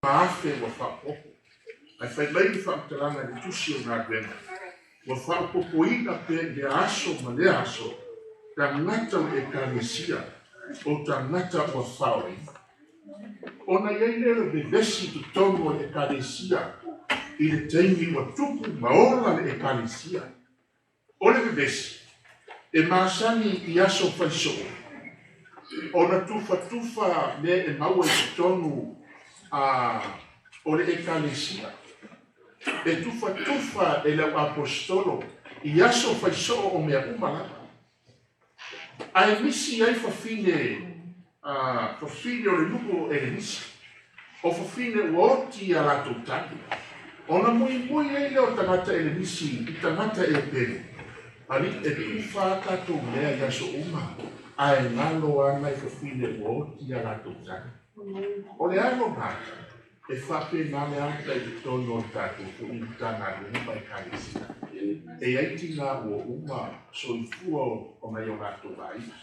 5000 ua faaopoopo. Ae fai mai le faamatalaga i le Tusi o Galuega, ua faaopoopoina pea i lea aso ma lea aso tagata o le Ekalesia, o tagata ua faaolaina. Ona i ai lea o le vevesi i totonu o le Ekalesia i le taimi ua tupu ma ola le Ekalesia. O le vevesi, e masani i aso faisoo ona tufatufa mea e maua i totonu o le Ekalesia. E tufatufa e le auaposeitolo i aso faisoo o mea uma lava. Ae misi ai fafine, fafine o le nuu o Elenisi, o fafine ua oti a latou tane. Ona muimui ai lea o tagata Elenisi i tagata Epelu, Alii, e tufa a tatou mea i aso uma, ae galo a nai fafine ua oti a latou tane. O le alo na, e faapena le ata i totonu o le tatou foi Matagaluega ma Ekalesia. E i ai tina ua uma soifua o nai o latou aiga.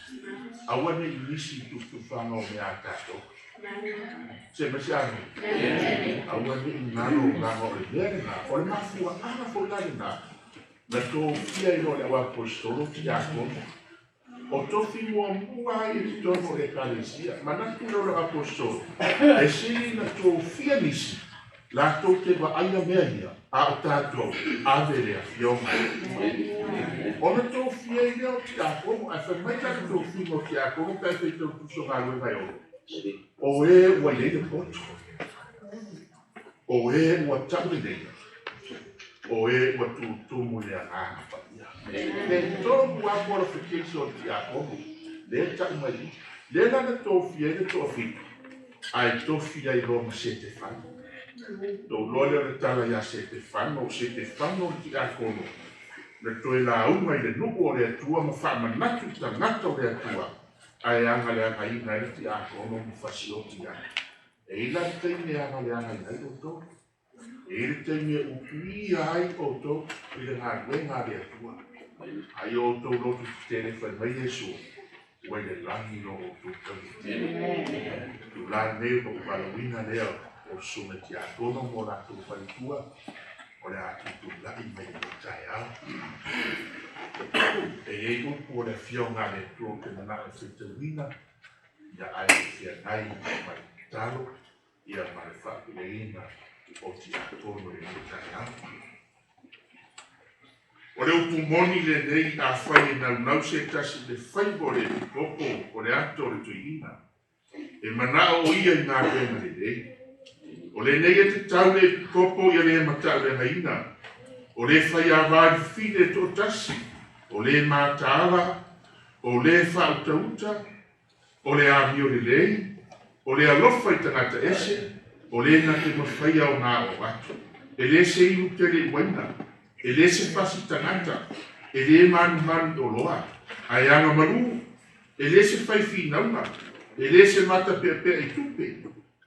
Aua ne i misi i tufatufaga o mea a tatou. Se mai se amene. Aua ne i galo leaga o le mea lena, o le mafuaaga foi la lena na tofia ai loa le auaposeitolo Tiakono. O tofi muamua ai i totonu o le Ekalesia. Manatu lea o le auaposeitolo, e sili na tofia nisi latou te vaaia mea ia, a o tatou ave le afioga. Ona tofia ai lea o tiakono, ae fai mai la le tofiga o tiakono pe a faitau Tusi o Galuega e 6, o e ua i ai le poto, o e ua tauleleia, o e ua tutumu i le Agaga Paia. E tolu lava qualification o le tiakono, lea e tau mai i i. Lea la na tofia ai le toafitu, ae tofi ai loa ma Setefano. Ona ou iloa lea o le tala ia Setefano, o Setefano le tiakono na toe lauga i le nuu o le Atua ma faamanatu i tagata o le Atua, ae agaleagaina ai le tiakono ma fasioti ai. E i ai la le taimi e agaleagaina ai outou. E i ai le taimi e utuia ai outou i le galuega a le Atua. Ai o outou loto tetele, fai mai Iesu, ua i le lagi lo outou taui tetele. Tulaga nei ona ou valaauina lea o le susuga i tiakono ma o latou faletua o le a tutulai mai i lenei taeao. E i ai upu o le Afioga a le Atua ou te manao e faitauina, ia ae feagai ma le tatalo ia ma le faapuleina o tiakono i lenei taeao. O le upu moni lenei, afai e naunau se tasi i le faiva o le epikopo o le ato o le toeaina, e manao o ia i galuega lelei. O lenei e tatau le epikopo ia le matauleagaina, o le faiava i le fafine e toatasi, o le mataala, o le faautauta, o le amio lelei, o le alofa i tagata ese, o le na te mafaia ona aoao atu. E le se inu tele i uaina, e le se fasi tagata, e le manumanu i oloa, ae agamalu, e le se fai finauga, e le se matapeapea i tupe,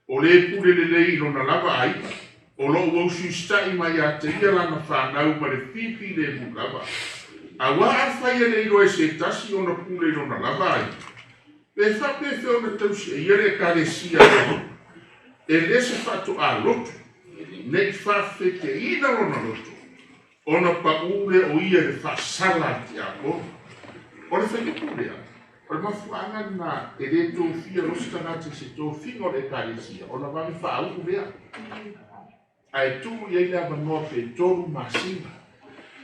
o le pule lelei i lona lava aiga, o lo o ua usiusitai mai ia te ia lana fanau ma le fifilemu lava. Aua afai e le iloa e se tasi ona pule i lona lava aiga, pe faapefea ona tausi e ia le Ekalesia a le Atua? E le se faatoā lotu, ne i faafeteina lona loto, ona paʻu lea o ia i le faasala a le tiakono. O le faitaupu lea, o le mafuaaga lena e le tofia loa se tagata i se tofiga o le Ekalesia ona vave faaulu lea, ae tuu i ai le avanoa pe 3 masina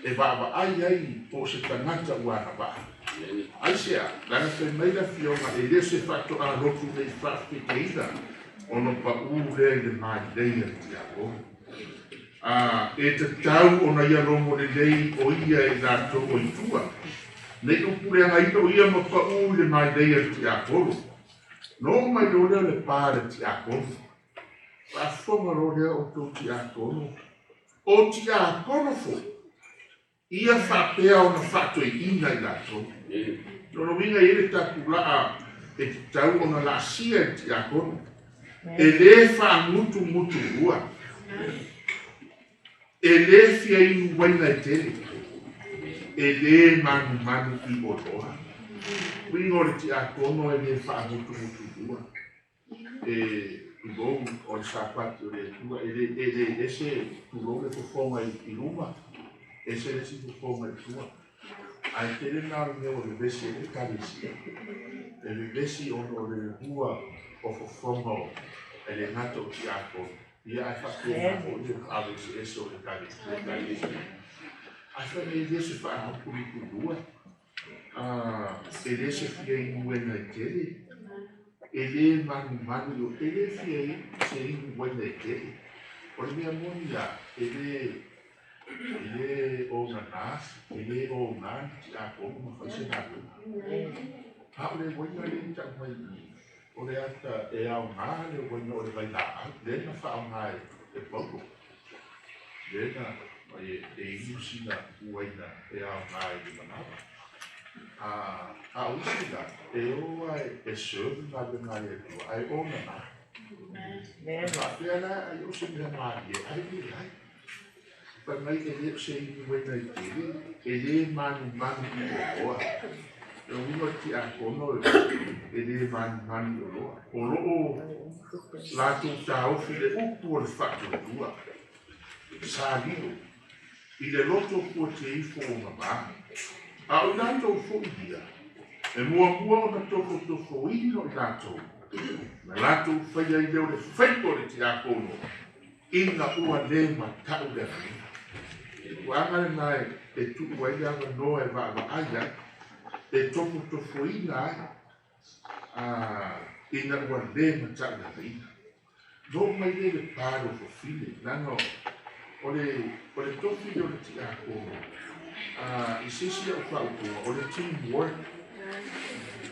e vaavaai ai po o se tagata ua agavaa. Aisea? Leaga fai mai le Afioga e le o se faatoā lotu ne i faafeteina ona paʻu lea i le mailei a le tiakono. A e tatau ona ia logo lelei o ia i latou o i tua, ne i upuleagaina o ia ma paʻu i le mailei a le tiakono. Na oo mai loa lea o le pa a le tiakono. Faafofoga loa lea outou tiakono, o tiakono foi, ia faapea ona faatoeaina i latou. Lona uiga e i ai le tapulaa e tatau ona laasia e le tiakono. E le faagutugutulua. E le fia inu uaina e tele. E le manumanu i oloa. Uiga o le tiakono e le faagutugutulua. E... Tulou o le Sapati o le Atua, e le, e le ese, tulou le fofoga i luma, ese le isi fofoga i tua. Ae tele na o le mea ua vevesi ai le Ekalesia. E vevesi ona o le lua o fofoga o, e le gata o tiakono, ia ae faapena foi le aveeseese o le Ekalesia. Ae fai mai e le o se faagupulupulua, e le se fia inu uaina e tele, e le manumanu, e le fia se inu uaina e tele. O le mea moni lava, e le onana, e le ona ni tiakono ma fai se galuega. A o le uaina lea e tau mai i i, o le ata e aoga le uaina o le vailaau, lea na faaaoga e Paulo. Lea na e inu sina uaina e aoga i le manava. A o isi la, e o lava e serve galuega a le Atua, ae onana. E faapea la ai o se mea malie, ae leai. Fai mai e le o se inu uaina e tele, e le manumanu i oloa. O le uiga o le tiakono e le manumanu i oloa. O loo latou taofi le upu o le faatuatua. Sa lilo i le loto fuateifo o mamā. A o i latou foi ia, e muamua ona tofotofoina o i latou, na latou faia ai lea o le faiva o le tiakono, ina ua le matau le againa. Tulaga lena e tuu ai le avanoa e vaavaai ai, e tofotofoina ai, ina ua le matau le againa. Na oo mai lea i le pa o fafine, leaga o le tofi lea o le tiakono, i se isi au faaupuga, o le team work.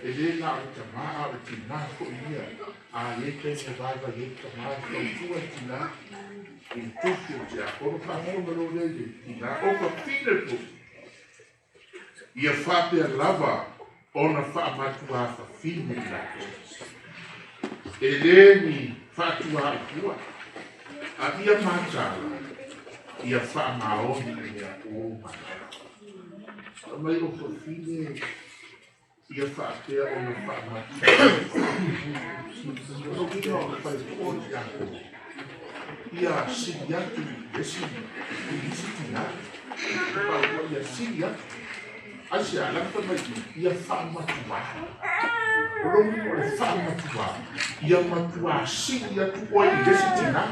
E le na o le tamā a o le tinā foi ia. A i ai taimi e vaivai ai le tamā e fautua le tinā i le tofi o le tiakono, faafofoga loa lea i le tinā. O fafine foi, ia faapea lava ona faamatuafafine i latou. E le ni faatuaupua, a ia mataala, ia faamaoni i mea uma lava. Fai mai o fafine ia faapea ona faamatuafafine. O le uiga o le faletua o le tiakono, ia sili atu i isi tinā. Fautua ia sili atu. Aisea? Leaga fai mai ia faamatuā. O lona uiga o le faamatuā, ia matuā sili atu oe i le isi tinā.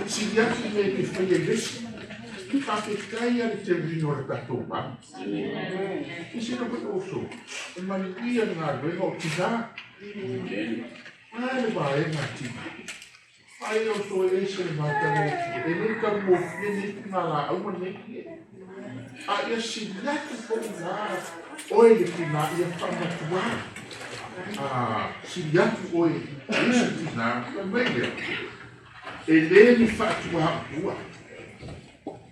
Sili atu i mea e te faia i le isi. Faafetai lava le teuina o le tatou vanu. Silasila foi outou, e manuia le galuega o tinā. A le vaega a tinā. Ai outou e ese le matagofie, e le taugofie nei pugalaau ma nei ie. A ia sili atu foi la oe le tinā ia faamatuā. Sili atu oe i isi tinā, fai mai lea, e le ni faatuaupua,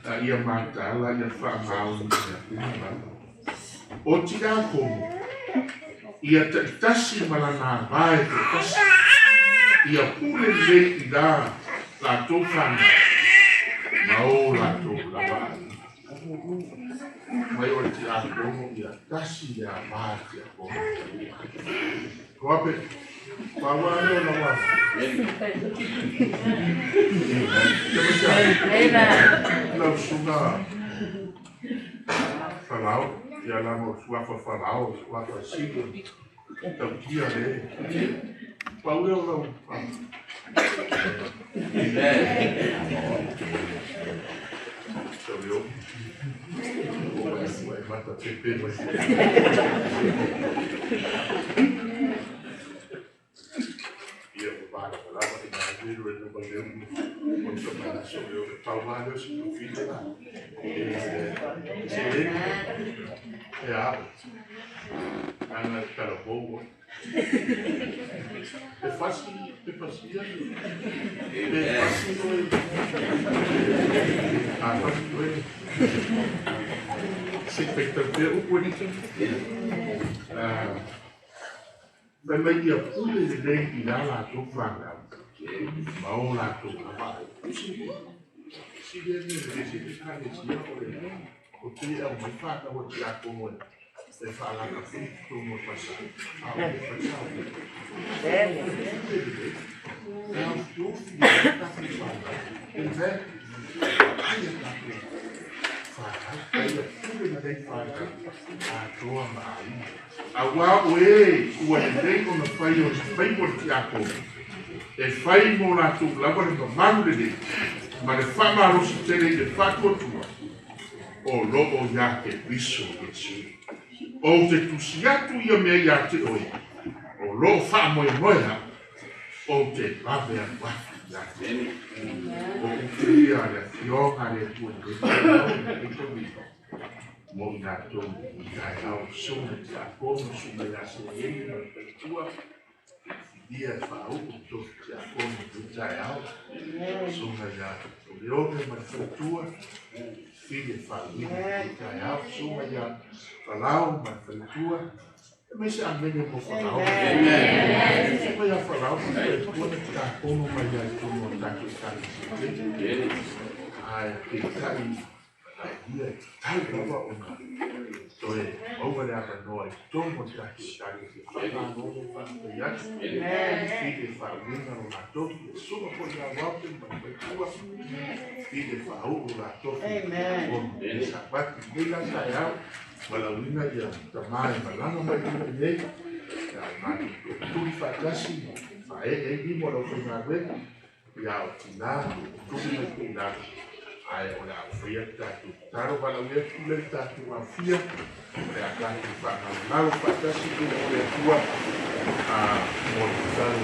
a ia mataala ia faamaoni i mea uma lava. O tiakono, ia taitasi ma lana ava e toatasi, ia pule lelei i la latou fanau ma o latou lava aiga. Mai o le tiakono ia tasi le ava a le tiakono. Koape, paua lea o lau ava. Lau susuga Falao, ia leaga o le suafa Falao, o le suafa sili ona tautia le. Pau lea o lau ava. Sau ua e mata pepe mai foi. Ia ua malamalama i nā velo e lava leu o le tamai aso leo le pau lava leo si tofine la. E se e ao. Ana talavou oe. Pe fasi, pe fasia, pe fasi oe. A fasi oe. Se faitau pea upu e nita. Fai mai ia pule lelei i la latou fanau ma o latou lava aiga. Sili ane le se Ekalesia o le o te aumai fanau a tiakono e faalakafai i totonu o le falesa, a o le falesa o le lelei. taofiofi i tatou fanau. Amen. Ai a tatou fanau, ai a pule lenei fanau, atoa ma aiga. Auā o e ua lelei ona fai o se faiva o le tiakono, e fai mo latou lava le mamalu lelei ma le faamalosi tele i le faatuatua o loo ia Keriso Iesu. Ou te tusi atu ia mea ia te oe, o loo faamoemoe au, ou te vave alu atu ia te oe. O upu ia a le Afioga a le Atua i lenei taeao i lenei tauiva mo i latou i taeao, susuga i le tiakono, susuga ia Seleni ma le faletua, filifilia e faauu le tofi tiakono i lenei taeao, susuga ia Leone ma le faletua, filifili e faauuina i lenei taeao, susuga ia Falao ma le faletua, e mai se amene mo Falao. Susuga ia Falao ma le faletua na tiakono mai ia i totonu o le tatou Ekalesia, ae peitai manaomia e tatau lava ona toe maua le avanoa i totonu o le tatou Ekalesia. Faamalo le faafetai atu, filifili e faauuina lo latou, susuga foi ia Walton ma le faletua, filifili e faauu lo latou tiakono i Sapati lenei la taeao, valaauina ia tama e malaga mai i nei, ia o matou tuli faatasi ma faaee ai lima o le aufaigaluega, ia o tina tuli mai pea i lalo, ae o le a faia le tatou tatalo. Valaauina atu le tatou afia, o le a tatou faagalogalo faatasi i luma o le Atua mo le tatalo.